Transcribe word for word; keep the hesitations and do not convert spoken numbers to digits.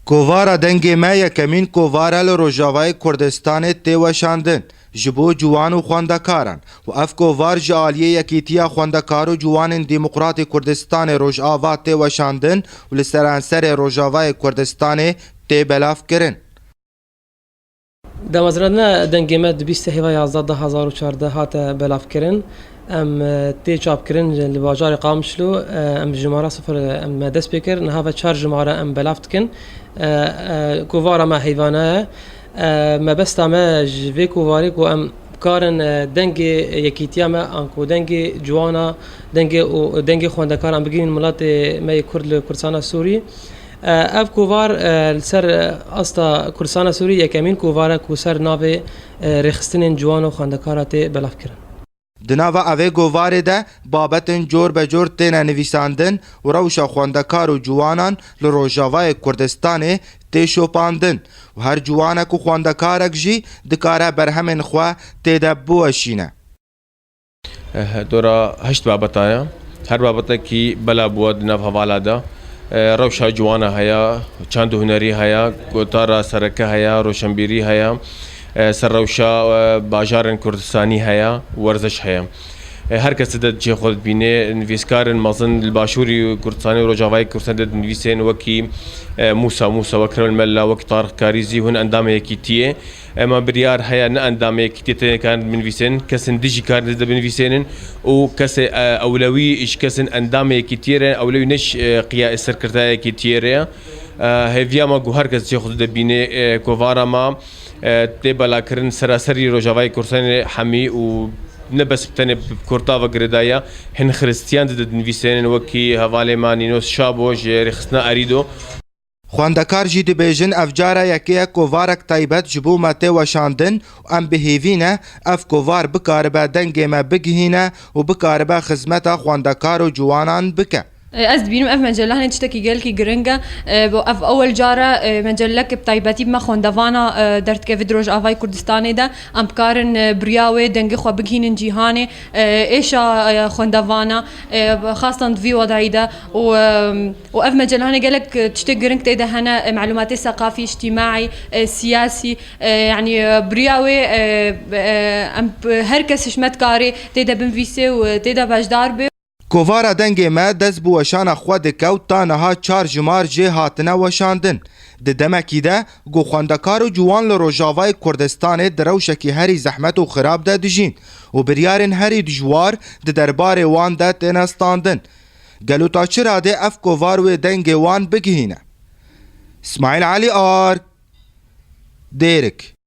Kovara Dengê Me yekemîn kovar e li Rojavayê Kurdistanê tê weşandin ji bo ciwan û xwendekaran û ev kovar ji aliyê Yekîtiya Xwendekar û Ciwanên Demokratê Kurdistanê Rojava tê weşandin û li seranserê Rojavayê Kurdistanê tê belavkirin. Damezrandina Dengê Me di bîst heyva yazdeh du hezar û çardeh hate belavkirin. Em, e, tê çapkirin li bajarê Qamişlo, e, em jimara sifir, e, em me dest pê kir. Niha ve çar jimare em belav dikin. E, e, kovara me heyvane ye. E, mebesta me ji vê kovarê ku em bikarin, e, dengê yekîtiya me, anku dengê ciwana, dengê û dengê xwendekaran bigihînin miletê me yê Kurd li Kurdistana Sûrî. E, ev kovar, e, li ser, e, asta Kurdistana Sûrî yekemîn kovar e ku ser navê, e, rêxistinên ciwan û xwendekara tê belavkirin. Di nava evê govarê de babetên cor be cor têne nivîsandin û rewşa xwendekar û ciwanan li Rojavayê Kurdistanê tê şopandin û her ciwanek û xwendekarek jî dikare berhemên xwe tê de biweşîne. Eh, dora heşt babeta ye. Her babetekî bela bûye di nav hevala de. Eh, rewşa ciwana heye, çand û hunerî heye, gotara sereke heye, roşenbîrî heye, eh, ser rewşa, eh, bajarên Kurdistanî heye, werziş heye. Eh, her kes de cihê xwe dibîne, nivîskarin mezin li Başûrî Kurdistanê û Rojavayê Kurdistanê de dinivîsên wekî, eh, Mûsa Mûsa, wek Rewel Mela, wek Tarix Karîzî, hûn endamê yekîtiyê. Ema biryar heye ne endamê yekîtiyê têne karin binivîsên, kesên dijî karin de binivîsênin û kesê, e, ewlewî ji kesên endamê yekîtiyê re, ewlewî ne ji, e, qiya serkirtaya yekîtiyê re ye. E, hêviya me ku her kes cihê xwe dide bînê, e, kovara me, e, tê belakirin seraserî Rojavayê Kurdistanê hemî û ne bes bi tenê bi Kurda ve girêdayî ye, hin xiristiyan dide dinivîsênin wekî hevalê me Nînos Şabo ji rêxistina Erîdo. Xwendekar jî dibêjin, ev cara yekê ye kovarek taybet ji bo me tê weşandin û em bi hêvî ne ev kovar bikaribe dengê me bigihîne û bikaribe xizmeta xwendekar û ciwanan bike. Ez dibînim ev mecelle hinê tiştekî gelkî giring e. Bo ev ewel cara, e, mecellek bi taybetî bi me xwendevana, e, derdikeve di Rojavayê Kurdistanê de. Em bikarin, e, bi riya wê dengê xwe bigihînin cîhanê. E, êşa, e, xwendevana, e, xastan di vî wedayî de û, e, û ev mecelle hinê gelek, e, tiştê giring tê de hene, e, melumatê seqafî, îctîmaî, e, siyasî, e, yanî, e, bi riya wê, e, e, em, her kes ji me dikarê tê de binivîsê û, e, tê de beşdar bê. Kovara Dengê Me dest bi weşana xwe dike û ta niha çar jimar jê hatine weşandin. Di demekî de ku xwendekar û ciwan li Rojavayê Kurdistanê di rewşekî herî zehmet û xirab de dijîn û biryarên herî dijwar di derbarê wan de têne standin. Gelo ta çi radê ev kovar wê dengê wan bigihîne? Smaîl Elî Ark, Dêrik.